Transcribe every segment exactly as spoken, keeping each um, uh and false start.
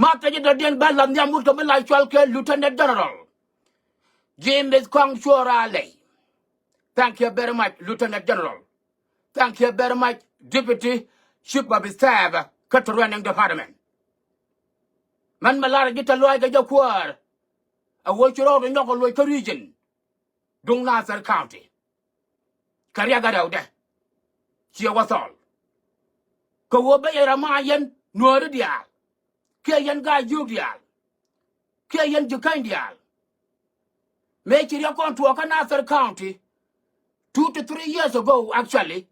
Ma thɛc dɔ̱diɛn bä la nhiam wut kɛ mi la cɔal kɛ Lieutenant General James Kɔaŋ Cuɔl Raley. Thank you very much, Lieutenant General. Thank you very much, Deputy Chief of Staff kä Training Department. Mɛn mi lar ji̱ te luaac kɛ jɛ kuäär. A wä ci rɔɔdu nyɔk kɛ luɔc kä region duŋ Nasir County. Kɛ riɛk a rɛwdɛ ciɛ wä thɔɔl. Kɛ ɣöö bä yɛ rɔ ma yɛn Nuääri diaal, kiɛ yɛn Gaa-jiök diaal, kiɛ yɛn Jikäny diaal. Mëë ci riɛk kɔn tuɔɔk kä Nasir County two to three years ago, actually,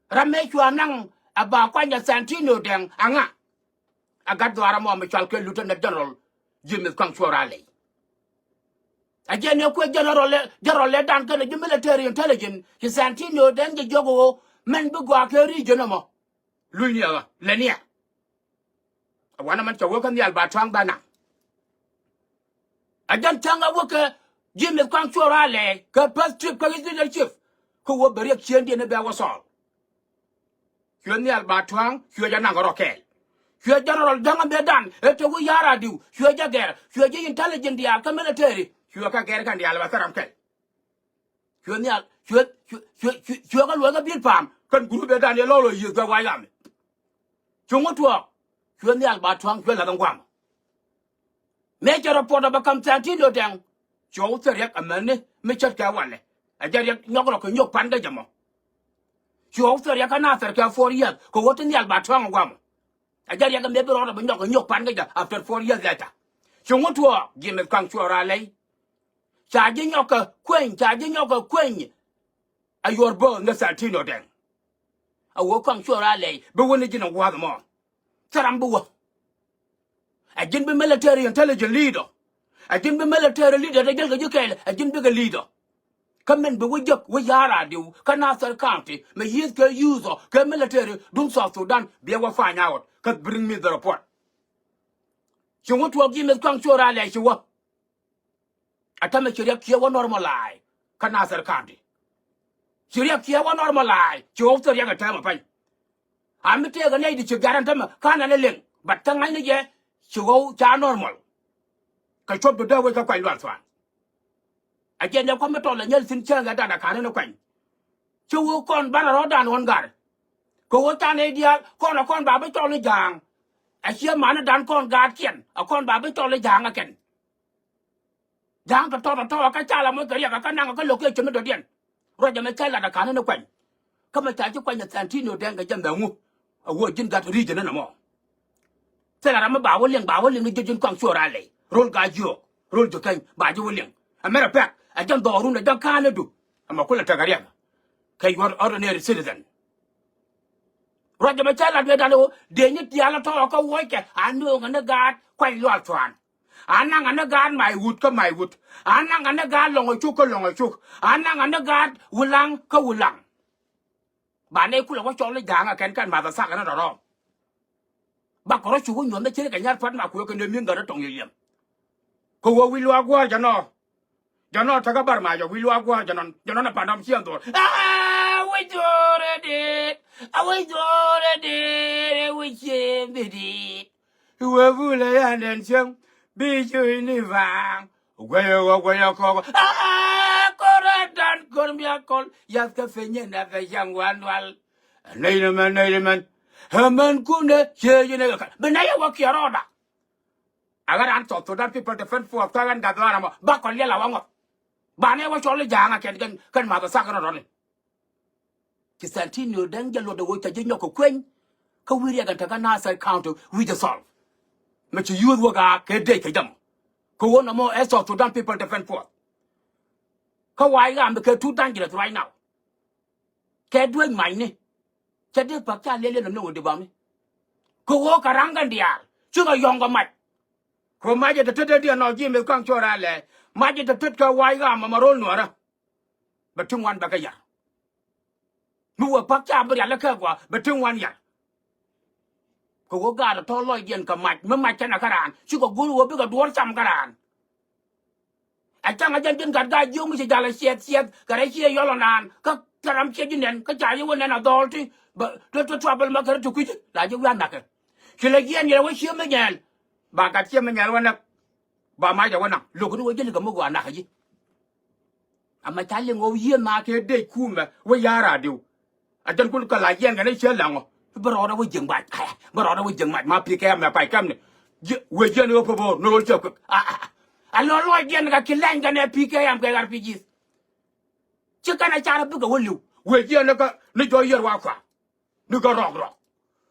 ram mëë cua naŋ a ba kuany a Santino Dɛŋ aŋa. A gat dhɔaar ɛmɔ mi cɔal kɛ Lieutenant General James Kɔaŋ Cuɔl Raley. A jɛn ɛ kuɛ general ɛ, general ɛ dan kɛnɛ ji̱ military intelligence ci Santino Dɛŋ jɛ jiök ɣöö mɛn bi gɔaa kɛ region ɛmɔ. Luny ni ɛ ɣä lɛ niɛ. A wanɛ mɛn cɛ wä kä nhial ba tua̱a̱ŋ ba naŋ. A jɛn cäŋ a wä kɛ James Kɔaŋ Cuɔl Raley kɛ first trip kɛ his leadership. Kä wä bɛ riɛk ciëndiɛn ni bɛ wä thɔɔl. Cuɛ nhial ba tua̱a̱ŋ, cuɛ jɛ naŋ rɔ kɛɛl. Cuɛ general Ja̱ŋ a mëë dan ɛ te wi̱i̱ ya̱r a diw, cuɛ jɛ gɛr, cuɛ ji̱ intelligence diaal kä military, cuɛ kɛ gɛr kɛn diaal bɛ thil ram kɛl. Cuɛ nhial, cuɛ, cuɛ, cuɛ, cuɛ, cuɛ kɛ luɔc kɛ bil pa̱a̱m kɛn group ëë dan yɛ lɔl ɔ yiëth kɛ wac ram. Cuŋ wä tuɔɔk, cuɛ nhial ba tua̱a̱ŋ, cuɛ la̱th ɛn gua̱a̱m. Mëë cɛ report ɔ bɛ ka̱m Santino Dɛŋ, cuɛ wä thil riɛk amäni mi ce̱tkɛ walɛ. A jɛ riɛk nyɔk rɔ kɛ nyɔk pan kä jɛ mɔ. Cuɛ wä thil riɛk kä Nasir kɛ four years kɛ ɣöö te nhial ba tua̱a̱ŋ ɛ gua̱a̱m. A jɛ riɛk mëë bi rɔɔdɛ bi nyɔk kɛ nyɔk pan kä jɛ after four years later. Cuŋ wä tuɔɔk, James Kɔaŋ Cuɔl Raley. Ca ji̱ nyɔk kɛ kueny, ca ji̱ nyɔk kɛ kueny. A yuɔr bä ni Santino Dɛŋ. A wä Kɔaŋ Cuɔl Raley bi wä ni ji̱n a gua̱a̱th ɛmɔ. Thil ram bi wä. A ji̱n bi military intelligence leader. A ji̱n bi military leader te jäl kɛ ji̱ kɛɛl, a ji̱n bikɛ leader. Kä min bi wä jek wä ya̱r a diw kä Nasir County mi yiëth kɛ youth ɔ kɛ military duŋ South Sudan, biɛ wä find out kä bring me the report. Ci wä tuɔɔk James Kɔaŋ Cuɔl Raley, ci wä. A tämɛ ci riɛk kiɛ wä normalize kä Nasir County. Ci riɛk kiɛ wä normalize, ci ɣɔw thil riɛk ɛ täämɛ pa̱ny. A mi tëëkɛ nɛy di ci gat ɛn tämɛ ka̱n ɛn ɛ liŋ, but kä ŋa̱cni jɛ ci ɣɔw ca normal. Kɛ cuɔp ti dee wec kä kuany Lual Thuan. A jɛn ɛ kua̱m mi tɔl ɛ nyɛl thi̱n cäŋ ɛ dan ɛ ka̱n ɛn ɛ kuany. Ci ɣöö kɔn banɛ rɔ̱dan ɣɔn gar. Kɛ ɣöö ca nɛy diaal kɔn ɛ kɔn ba bi cɔl i̱ Ja̱a̱ŋ. A ciɛ manidan kɔn gaatkiɛn ɛ kɔn ba bi cɔl i̱ Ja̱a̱ŋ ɛ kɛn. Ja̱a̱ŋ tɔ̱tɔ̱ tɔ̱tɔ̱ kä ca la moc kɛ riɛk kä naŋ kä location mi dɔ̱diɛn. Ruac ɛmɛ ca lat ɛ ka̱n ni kuany. Kä mɛ ca ji̱ kuany ɛ Santino Dɛŋ kɛ jɛ mɛ ŋu. A wä ji̱n gat region ɛn ɛmɔ. Thilɛ ram mi ba wä liŋ, ba wä liŋ ni ji̱ ji̱n Kɔaŋ Cuɔl Raley. Rol Gaa-jiök, rol Jikäny, ba ji̱ wä liŋ. A matter of fact, ɛ jɛn dhɔrun ɛ jɛn ka̱n ni du. Ɛmɛ kulɛ tekɛ riɛk. Kɛ yuɔr ordinary citizen. Ruac ɛmɛ ca lat mëë dan ɣöö dee nyi diaal ɛ tɔ̱ kä wuɔckɛ a nööŋɛ ni gaat kuany Lual Thuan. A naŋ ɛ ni gaat Maiwut kä Maiwut. A naŋ ɛ ni gaat Lɔŋ ɛ Cuk kä Lɔŋ ɛ Cuk. A naŋ ɛ ni gaat Wulaŋ kä Wulaŋ. Ba nɛy kulɛ wä cɔl i̱ Ja̱a̱ŋ ɛ kɛn kɛn math ɛ thak ɛ ni rɔ̱rɔ̱. Bakɔ rɔ cu wä nyuɔ̱th ni ce̱tkɛ kɛ nyar pa̱t ma kuëë kɛ nöömi ŋäri tɔŋ yɛ yiɛm. Kɛ ɣöö wi̱i̱ luaak gua̱a̱r jɛ nɔ. Jɔnɔ tekä bar ma jɔ wi̱i̱ luaak gua̱a̱r jɔnɔ, jɔnɔ na pandɔm ciɛ dhor. Aa, wi̱i̱ dhor ɛ dit. A wi̱i̱ dhor ɛ dit, ɛ wi̱i̱ ciɛ bi dit. Iwee bulɛ yan dɛn cieŋ bi cuc ni vaaŋ. Guɛyɛ ɣɔk guɛyɛ kɔk. Aa, kor ɛ dan kor mi a kɔl. Yath kä piny in a bɛ yaŋ wan dual. Nɛy ni mɛn, nɛy ni mɛn. Ɛ mɛn kunɛ ciɛ yi ni kɛ kɛl bi nɛy ɛ wä kiɛ rɔɔda. A ɣän an South Sudan People Defense Force kä ɣän gat dhɔaar amɔ ba kɔn liɛl a wä ŋɔth. Banɛ wä cɔl i̱ Ja̱a̱ŋ a kɛn kɛn kɛn math a thak rɔ̱ rɔ̱ni. Ci Santino Dɛŋ jɛ luɔt ɛ ɣöö ca ji̱ nyɔk kɛ kueny. Kä wi̱i̱ riɛk ɛn te kä Nasir County wi̱i̱ jɛ solve. Mɛ ci youth wä gaa kɛ dec kɛ jam. Kɛ ɣöö nɔmɔ ɛ South Sudan People Defense Force. Kä wa̱i̱ ɣaam kɛ too dangerous right now. Kɛ duec macni. Cɛ dee päk ca liɛl liɛl nɔmni wä di bamni. Kɛ ɣöö kɛ ra̱ŋ kɛn diaal cikɛ yɔ̱ŋ kɛ mac. Kɛ ɣöö mac ɛ te tet ɛ diɛn nɔ ji̱ mith ka̱ŋ cɔɔr a lɛɛ. Mac ɛ te tet kɛ wa̱i̱ ɣaam ɛmɛ ro̱l nuɔ̱ɔ̱rä. Bɛ ti ŋuan bɛ kɛ yar. Mi wä päk ca bi rial ɛ kɛ gɔaa bɛ ti ŋuan yar. Kɛ ɣöö gaat ɛ tɔ̱ lɔcdiɛn kɛ mac mi mac kɛnɛ kä raan cikɛ go̱r ɣöö bikɛ duɔ̱ɔ̱r cam kä raan. A caŋ a jɛn ji̱n gat gaa jiök mi ci jal a ciɛth ciɛth kɛ rɛy ciɛ yɔl ɔ naan kä tɛ ram ciɛ ji̱ nɛn kä ca ji̱ wä nɛn a dhɔɔl ti bä ti ti tuapɛl ma kɛ rɛ ti kui̱c la ji̱ wi̱i̱ a nhakɛ. Ci lɛ jiɛn yɛn wä cië mi nyɛɛl. Ba gat ciɛ mi nyɛl wä näk. Ba mac dɛ wä naŋ lo̱k ni wä jäli kɛ mi gɔaa nak kä ji̱. Ama ca liŋ ɣöö yieen ma kɛ dec kumɛ wä ya̱r a diw. A jɛn kun kɛ la yiɛn kɛ ni ciɛ laŋ ɔ. Bä rɔɔdɛ wä jiäŋ mac kaya bä rɔɔdɛ wä jiäŋ mac ma P K M mɛ pay kɛm ni. Wee jiɛn ɣöö pä bo̱o̱r ni ɣöö cɛ kuek. A lɔ lɔcdiɛn kɛ ki lɛny kɛ nɛ P K M kɛ R P Gs. Ci kɛn a carɛ bikɛ wä li̱w wee jiɛn ni kä ni jɔ̱ yiër wa kua. Ni kä rɔk rɔk.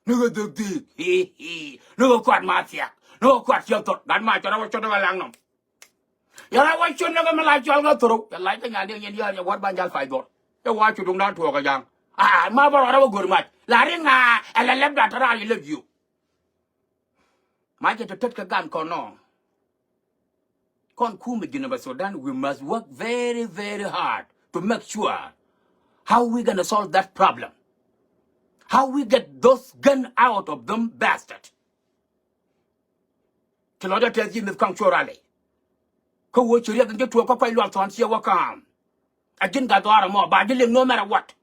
Ni kä dhik dhik. Ni kä kuat ma thiak ni kä kuat ciɛ thot gat ma cɔrɛ wä cɔt ni kä laŋ nɔm. Yɛn a wä cun ni kɛ mi la cɔl kä thuruk yɛ lac kä nyan diɛn yɛn yɛn yɛ wät ban jal pay dhor. Yɛ wa cu duŋdan tuɔɔk kɛ ja̱a̱ŋ. A ma bä rɔɔdɛ wä go̱r mac la ri ŋa. Ɛ lɛ lɛp dat raar yɛ lɛp yiu. Ma jɛ tɛ tet kɛ gan kɔn nɔ. Kɔn kumɛ Jinubä Sudan, we must work very very hard to make sure how we gonna solve that problem. How we get those gun out of them bastard. Ti lɔcdä tɛth ji̱ mith kaŋ cuɔr alɛ. Kä wee ci riɛk in ji̱ tuɔɔk kä kɔc lual thɔn ciɛ wä ka̱a̱m. A ji̱n gat dhɔaar ɛmɔ ba ji̱ liŋ no matter what.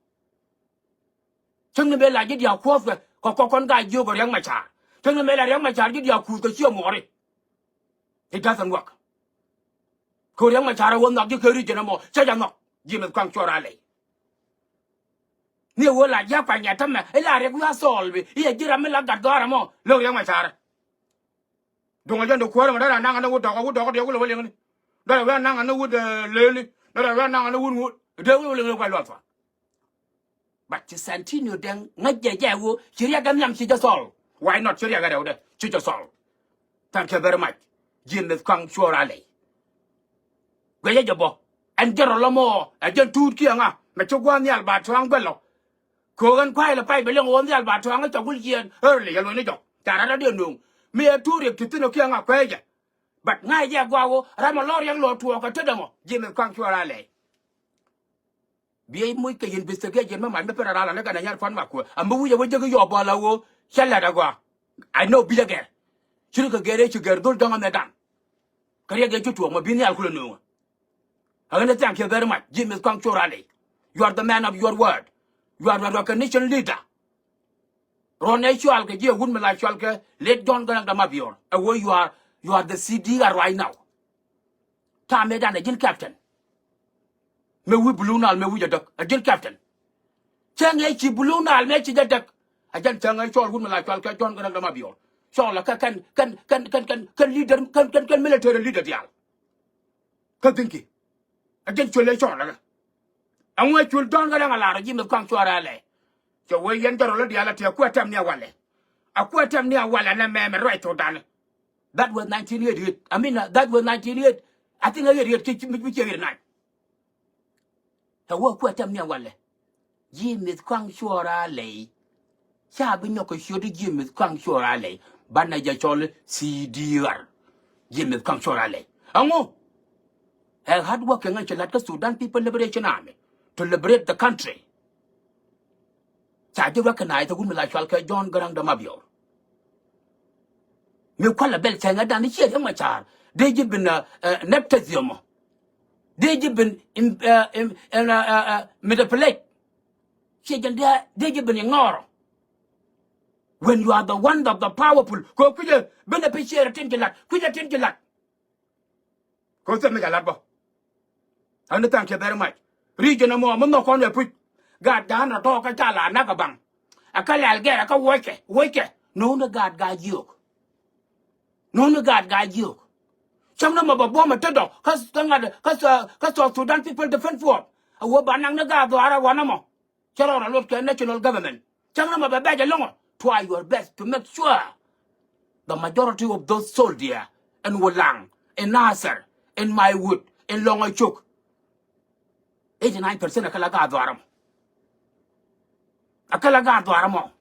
Cäŋ ni mëë la ji̱ diaal kuɔ̱thkɛ kɛ kɔk kɔn gaa jiök ɛ Riɛk Macar. Cäŋ ni mëë la Riɛk Macar ji̱ diaal kuuth kɛ ciɛ muɔɔri. It doesn't work. Kɛ Riɛk Macar ɛ wä nhɔk ji̱ kɛ region ɛmɔ cä jɛ nhɔk. Ji̱ mith kaŋ cuɔr alɛ. Ni ɛ wä la ji̱ a kuany ɛ tämɛ ila Riɛk wi̱i̱ a thɔɔl bi i̱ ɛ ji̱ ram mi la gat dhɔaar ɛmɔ lo̱k Riɛk Macar. Duŋ a jɛn di kuäärä mɛ dɔ̱rɛ naŋ ani wut dɔ̱k a wut dɔ̱k a diɛ wulɛ wä liŋni. Dɔ̱rɛ wä naŋ ani wut lëëni. Dɔ̱rɛ wä naŋ ani wut ŋut diɛ wulɛ wä liŋni kuay luɔth fa. But ci Santino dɛŋ ŋäc jɛ jɛ wo ci riɛk ɛ nhiam ci jɛ thɔl. Why not ci riɛk ɛ rɛwdɛ ci jɛ thɔl. Thank you very much. Ji̱ mith kɔaŋ cuɔr a lɛy. Guɛcä jɛ bɔ ɛn jɛ rɔ lɔmɔ ɛ jɛn tuut kiɛ ŋa mɛ ci gua̱a̱n nhial ba tua̱a̱ŋ guɛl lɔ. Kɛ ɣän kua̱a̱c lɛ pay bɛ liŋ ɣöö nhial ba tua̱a̱ŋ cɛ gul jiɛɛn early yɛ luɔ̱ny ni jɔk ca rat radiɛ nööŋ. Mi ɛ tuur riɛk ti thi̱n ɔ kiɛ ŋa kueecɛ. But ŋa̱c jɛ gua̱a̱k ɣöö ram ɛ lɔr yɛn luɔ̱ɔ̱k tuɔɔk kɛ tetdɛ mɔ ji̱ mith kɔaŋ cuɔr a lɛy. Biey muc kɛ investigation mi mac mi pɛn a ral anɛ kɛn a nyar puan mak kuɛ a mi wi̱c a wä jek i̱ yɔɔk bɔl a ɣöö cä lɛt a gɔaa. I know bi̱c a gɛr. Ci ri kɛ gɛr ëë ci gɛr dhol dɔ̱ŋ a mɛ da̱ŋ. Kɛ riɛk yɛ ci tuɔɔk mɔ bi nhial kulɛ nööŋä. Ɛ ɣän ɛ thank you very much ji̱ mith kɔaŋ cuɔr a lɛy. You are the man of your word. You are a recognition leader. Ruɔ̱n ɛ cual kɛ ji̱ ɛ wut mi la cual kɛ late John Garang de Mabior ɛ wee you are, you are the C D R right now. Ta̱a̱ mëë dan ɛ ji̱n captain. Mëë wi̱i̱ Blue Nile mëë wi̱i̱ jɛ däk ɛ ji̱n captain. Cäŋ ɛ ci Blue Nile mëë ci jɛ däk. Ɛ jɛn cäŋ ɛ cɔɔl wut mi la cɔɔl kɛ John Garang de Mabior. Cɔɔl ɛ kɛ kɛn kɛn kɛn kɛn kɛn kɛn leader kɛn kɛn kɛn military leader diaal. Kä dhi̱nki ɛ jɛn cuël ɛ cɔɔl ɛ kɛ. Ɛŋu ɛ cul John Garang a lar ɔ ji̱ mith kɔaŋ cuɔr a lɛy. Cɛ wee yɛn jɔrɔ lä diaal a ti a kuɛ tɛm ni a walɛ. A kuɛ tɛm ni a walɛ nɛ mɛmɛ ruac thok danɛ. That was nineteen eighty-eight. I mean, uh, that was nineteen eighty-eight. I think eighty-eight kiɛ mi ciɛ eighty-nine. Ɛ wee kuɛ tɛm ni a walɛ. Ji̱ mith kɔaŋ cuɔr a lɛy. Ca bi nyɔk kɛ ciöt i̱ ji̱ mith kɔaŋ cuɔr a lɛy banɛ jɛ cɔl i̱ C D R. Ji̱ mith kɔaŋ cuɔr a lɛy ɛŋu? Ɛ hard work kɛ ŋäc ci la̱t kä Sudan People Liberation Army to liberate the country. Ca ji̱ recognize ɛ wut mi la cual kɛ John Garang de Mabior. Mi kualɛ bɛl cɛŋɛ dan i̱ ciɛ Riɛk Macar dee ji̱ bin nepotism ɔ. Dee ji̱ bin manipulate. Ciɛ jɛn dee ji̱ ben ignore. When you are the one of the powerful kɛ kui̱cɛ ben a pi ciɛɛr tin ci lat kui̱cɛ tin ci lat. Kɛ thil mi ca lat bä. Ɣän ni thank you very much. Region ɛmɔ mi nhɔk kɔn ɛ puc. Gaat gaat nɔ tɔɔk kä ca la nak ɛ baŋ. Ɛ kä lɛl gɛr ɛ kä wuɔckɛ wuɔckɛ. No̱o̱ŋ ni gaat gaat jiök. No̱o̱ŋ ni gaat gaat jiök. Cäŋ ni mɔ bɛ buɔ̱m ɛ tetdɔ kä kä ŋa̱t kä South Sudan People Defense Force. A wä ba naŋ ni gaat dhɔaar ɛ wanɛ mɔ. Cä rɔɔd a luɔt kɛ national government. Cäŋ ni mɔ bɛ bɛc ɛlɔ̱ŋɔ. Try your best to make sure the majority of those soldier in Wulaŋ, in Nasir, in Maiwut, in Lɔŋ a cuk. Eighty nine percent a kä la gaat dhɔaar ɛmɔ. A kä la gaat dhɔaar ɛmɔ.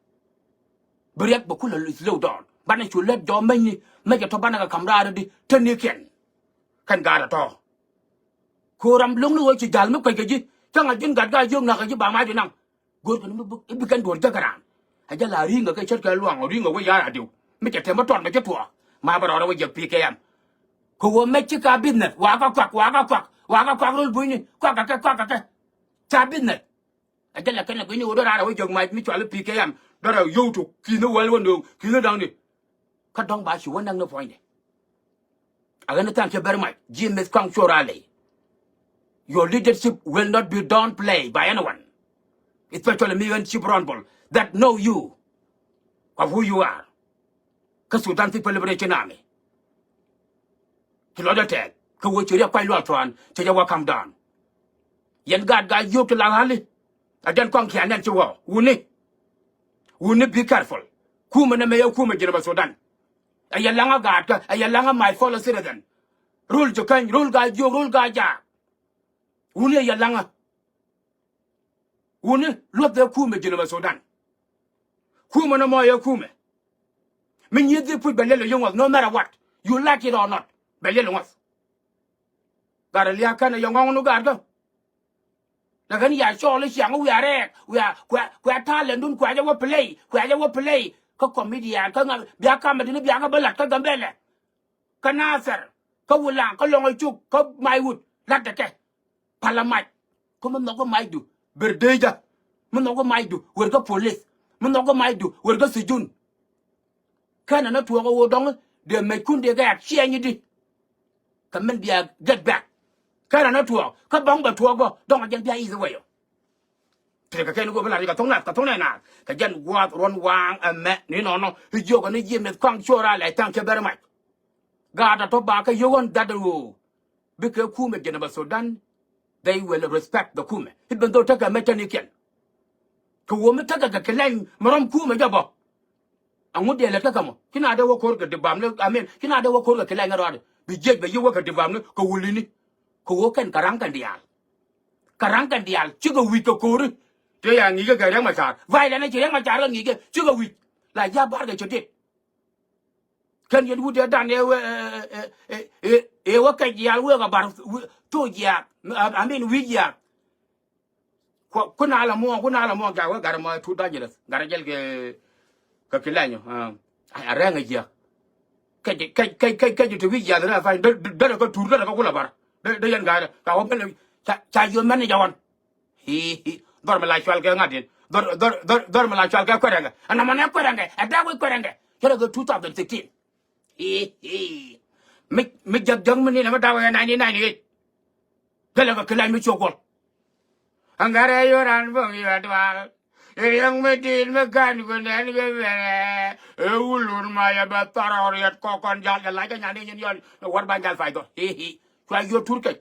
Bi riɛk bɛ kulɛ slow down banɛ cu lät jɔɔk mecni mecɛ tɔ banɛ kɛ ka̱m raar di te ni kiɛn. Kɛn gaat ɛ tɔ̱. Ko̱ram lo̱ŋni ɣöö ci ja̱l mi kuec kɛ ji̱ cäŋ a ji̱n gat gaa yio̱k na̱k kɛ ji̱ ba mac di naŋ. Go̱o̱r kɛn mi bi kɛn duɔ̱ɔ̱r jäk raan. A jɛ la ri̱i̱ŋ kɛ kɛ ce̱tkɛ luaŋ ri̱i̱ŋ kɛ wec ya̱r a diw mi cɛ tɛm mi tɔt kɛ ci tuɔɔk ma bɛ rɔɔdɛ wec jɛ pi̱i̱ kɛ yam. Kɛ ɣöö mɛc ci ka business wakä kuak wakä kuak wakä kuak rol bunyni kuak kɛ kɛ kuak kɛ kɛ. Ca business. A jɛ lɛ kɛn lɛ gui̱cni ɣöö dɔ̱ raar a wec jɛ mac mi cual i̱ pi̱i̱ kɛ yam dɔ̱r a yio̱w tok ki̱n i̱ wäl wä nööŋ ki̱n i̱ da̱ŋni. Kä dɔ̱ŋ ba ci wä näk ni puɔ̱nydɛ. Again, thank you very much. James Kɔaŋ Cuɔr Alɛ. Your leadership will not be downplayed by anyone, especially me and Chief Ron Bol that know you of who you are. Kä Sudan People Liberation Army. Ci lɔcdä tɛth kä wä ci riɛk kuac lual thuan ci jɛ wä come down. Yɛn gaat gaa yio̱o̱k ti la ɣa̱li. A jɛn kɔaŋ kiɛ nɛn ci wä wuni. Wuni, be careful. Kumɛ nɛ mɛ yɛ kumɛ Jinubä Sudan. Ɛ yɛ laŋä gaat kä, ɛ yɛ laŋä my fellow citizen. Rul ci käny, rul gaa jiök, rul gaa jaak. Wuni ɛ yɛ laŋä. Wuni luɔth ɛ kumɛ Jinubä Sudan. Kumɛ nɛ mɔ yɛ kumɛ. Mi nyieth dhil puc bɛ liɛl yɛ ŋuɔth, no matter what, you like it or not, bɛ liɛl ŋuɔth. Gat a liak kɛn a yɛ ŋɔŋ nu gat kä. Lakin ya cɔɔl i̱ ciaŋ wiaa rɛɛk, wiaa, kuɛ, kuɛ talent dun kuɛ jɛ wä play, kuɛ jɛ wä play. Kä comedian, kä ŋa, bia kamɛ duni bia kä bä lat kä Gambɛlɛ. Kä Nathɛr, kä Wulaŋ, kä Lɔŋ a cuk, kä Maiwut, lat dɛ kɛ. Palä mac. Kä mi nhɔk kä macdu, ber dee jä. Mi nhɔk kä macdu, wer kä police. Mi nhɔk kä macdu, wer kä sijun. Kɛnɛ ni tuɔɔk a ɣöö dɔ̱ŋ dee mɛckun dee gɛɛk ciɛɛny i̱di. Kɛ min bia get back. Kɛnɛ ni tuɔɔk kä bäŋ bɛ tuɔɔk bä dɔ̱ŋ a jɛn bia i̱th wɛyɔ. Tëë kɛ kɛn go̱o̱p in la ri kɛ thoŋ nath, kɛ thoŋ nɛ naath kɛ jɛn gua̱a̱th ruɔ̱n waaŋ ɛmɛ ni nɔnɔ. I̱ jiök ɛn i̱ ji̱ mith kɔaŋ cuɔr a lɛ thank you very much. Gaat a tɔ ba kɛ yio̱k ɣän that ɣöö bikɛ kumɛ Jinubä Sudan, they will respect the kumɛ. Even though tekɛ mɛ cä ni kiɛn. Kɛ wä mi tekɛ kɛ kɛ lɛny mi rɔm kumɛ jɛ bä. Aŋu dee lät kä kɛ mɔ ci na dee wä ko̱r kɛ dibam ni, I mean, ci na dee wä ko̱r kɛ kɛ lɛny rɔɔdɛ bi jiɛc bɛ yi wä kɛ dibam ni kɛ wulini. Kɛ wä kɛn kɛ raŋ kɛn diaal. Kɛ raŋ kɛn diaal cikɛ wi̱c kɛ ko̱ri. Tëë ya ŋi̱i̱kɛ kɛ Riɛk Macar. Violence ci Riɛk Macar kɛ ŋi̱i̱kɛ cikɛ wi̱c. La jia̱ ba̱r kɛ cɛ dit. Kɛn yɛn wut ɛ dan ɛ wee ɛ wee kɛc jiaal wee kɛ bar thok jiaak. I mean wi̱i̱ jiaak. Ku na la muɔ̱ɔ̱ŋ, ku na la muɔ̱ɔ̱ŋ, ca wee gat mɔ too dangerous. Gat jɛl kɛ kɛ kilɛnyɔ. A rɛŋ a jiaak. Kɛc kɛc kɛc kɛc kɛc ti wi̱i̱ jiaak rɛ fa̱ny. Derɛ kä tur derɛ kä kula bar. Dee yɛn gat ka wä ben ca ca yom mɛn ni jɛ ɣɔn. Hi hi. Dhɔr mi la cual kɛ ŋa̱t in. Dhɔr dhɔr dhɔr dhɔr mi la cual kɛ kuɛrɛŋkɛ. Ɛn nɔmɔ nɛ kuɛrɛŋkɛ ɛ dee wi̱i̱ kuɛrɛŋkɛ. Cɛ rɛ kɛ two thousand sixteen. Hi hi. Mi mi jek jek mi ni nɛ mi da̱k wɛ nineteen ninety-eight. Thilɛ kɛ kilɛc mi ciök kuɔl. Aŋkɛ rɛy ɣöö raan bo̱ŋ yɛ dual. Riɛŋ mi di̱i̱t mi ka̱n ku nɛn kɛ mɛnɛ. Ɛ wulun ma yɛ bɛ thɔr ɔ riɛt kɔk kɔn jal kɛ lac kɛ nyan i̱ nyin yɔl. Wär ba jal pay dhɔ. Hi hi. Cua yio̱o̱ tur kɛc.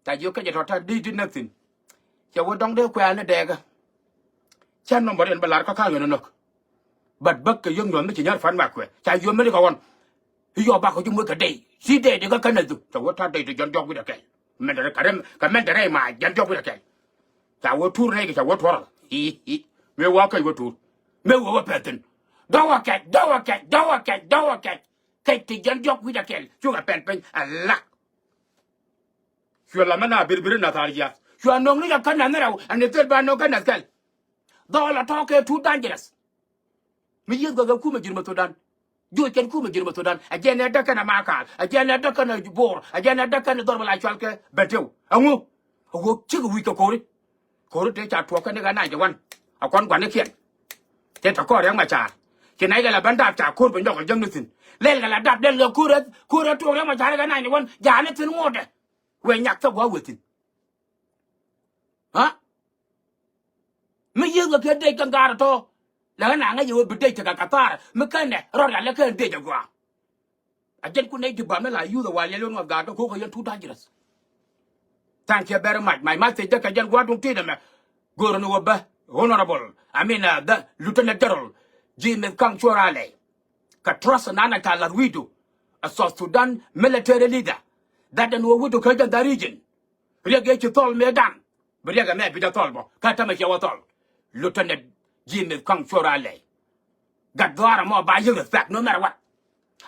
Ca jiök kecɛ tɔ̱ ta̱t dee ti näk thi̱n. Cɛ wä dɔ̱ŋ dee kuɛ̈ɛ̈n ni dɛɛkä. Cä nɔmbɔr in bä lar kä ka̱n ɣän ɛ näk. But bäk kɛ yio̱k nyuɔ̱th mi ci nyär pa̱n mak kuɛ ca yio̱k mi ni kɛ ɣɔn. I̱ yɔɔk bakɔ ji̱ muec kɛ dey ci dey di kä känɛ dhuk cɛ wä ta̱t dey ti jɔ̱n jɔk wi̱cdɛ kɛl. Mɛn te rɛy kɛ mɛn te rɛy ma jɛn jɔk wi̱cdɛ kɛl. Ca wä tuur rɛy kɛ ca wä tuɔrɔl. I̱ i̱ mëë wä kɛc wä tuur. Mëë wä wä pɛthin. Dɔ̱wä kɛc dɔ̱wä kɛc dɔ̱wä kɛc dɔ̱wä kɛc. Kɛc ti jɛn jɔk wi̱cdɛ kɛl cukɛ pɛl piny ɛ lak. Cuɛ la mɛ na birbiri na thar jiath. Cuɛ no̱ŋ ni jɛ kä nath ni rɛw ɛn ni thil ba no̱ŋ kä nath kɛl. Dhɔɔl a tɔ̱ kɛ too dangerous. Mi yieth gɔkɛ kumɛ Jinubä Sudan. Juɔc kɛn kumɛ Jinubä Sudan. Ɛ jɛn ɛ däk kɛn ɛ Makal. Ɛ jɛn ɛ däk kɛn ɛ Bor. Ɛ jɛn ɛ däk kɛn ɛ dhɔr mi la cual kɛ Bentiu. Ɛŋu? Ɛ ɣöö cikɛ wi̱c kɛ ko̱ri. Ko̱ri tëë ca tuɔɔk kɛn ni kɛ ninety one. A kɔn gua̱nikiɛn. Tëë tɛ kɔɔr Riɛk Macar. Ci nɛy kɛ la ben dap ca ko̱r bi nyɔk kɛ jäŋ ni thi̱n. Lɛl kɛ la dap lɛl kɛ ko̱r ɛ ko̱r ɛ tuɔɔk Riɛk Macar kɛ ninety one. Ja̱a̱n ni thi̱n ŋotdɛ. Wëë nyak thäk gua̱a̱ wëë thi̱n. Ha? Mi yiëëth kɛ kɛ dec kɛ gaar tɔ̱. Lɛ ɣän a ŋäc yɛ wee bi dec tekɛ kɛ thaar mi kɛnɛ rɔɔd ɣal lɛ kɛn dec ɛ gɔaa. A jɛn kun nɛy ti bam ni la yuth ɛ wal yɛ lon ŋɔth gaar tɔ̱ ko̱k kɛ yɛn too dangerous. Thank you very much. My message dee kɛ jɛn gua̱a̱r duŋ ti̱i̱t ɛmɛ. Go̱o̱r ni wä bä Honorable, I mean, uh, the Lieutenant General James Kang Cuɔr Alɛ. Kɛ trust nan a ca la̱th wi̱i̱du. A South Sudan military leader. That ɛn wä wi̱i̱du kä jɛn the region. Riɛk ëë ci thɔl mëëdan. Bi riɛk ɛmɛ bi dee thɔl bɔ kä tämɛ ciɛ wä thɔl. Lieutenant James Kang Cuɔr Alɛ. Gat dhɔaar ɛmɔ ba yiëk respect no matter what.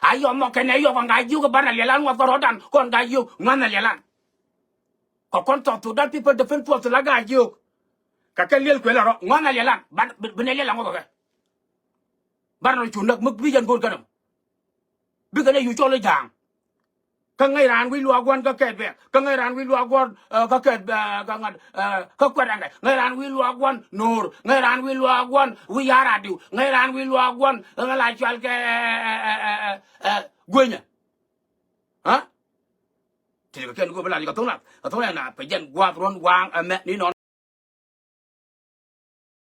A yɔm mɔ kɛn ɛ yɔk ɛ ŋa̱c jiök ɛ bar na liɛlan ŋuɔth kɛ rɔ̱dan kɔn ŋa̱c jiök ŋua̱th na liɛlan. Kɛ kɔn South Sudan People Defense Force la ŋa̱c jiök. Kɛ kɛ liɛl kuël ɛ rɔ ŋua̱th na liɛlan bar bi nɛ liɛl ɛ ŋuɔth kɛ kɛ. Bar na cu näk mi bi yɛn go̱o̱r kɛn ɛmɔ. Bikɛ nɛ yu cɔl i̱ ja̱a̱ŋ. Kä ŋäc raan wi̱i̱ luaak gua̱n kä kɛɛt bɛɛk. Kä ŋäc raan wi̱i̱ luaak gua̱n, eh, kä kɛɛt, eh, kä ŋa̱t, eh, kä kuɛt ɛŋkɛ. Ŋäc raan wi̱i̱ luaak gua̱n no̱o̱r. Ŋäc raan wi̱i̱ luaak gua̱n wi̱i̱ ya̱r adiw. Ŋäc raan wi̱i̱ luaak gua̱n, eh, ŋäc la cual kɛ, eh, eh, eh, eh, eh, guenyɛ. Ha? Ti kɛ kɛn go̱o̱p bi lat kɛ tho̱ŋ nath. Kɛ tho̱ŋ nath pɛ jɛn gua̱a̱th ruɔ̱n waaŋ ɛmɛ ni nɔn.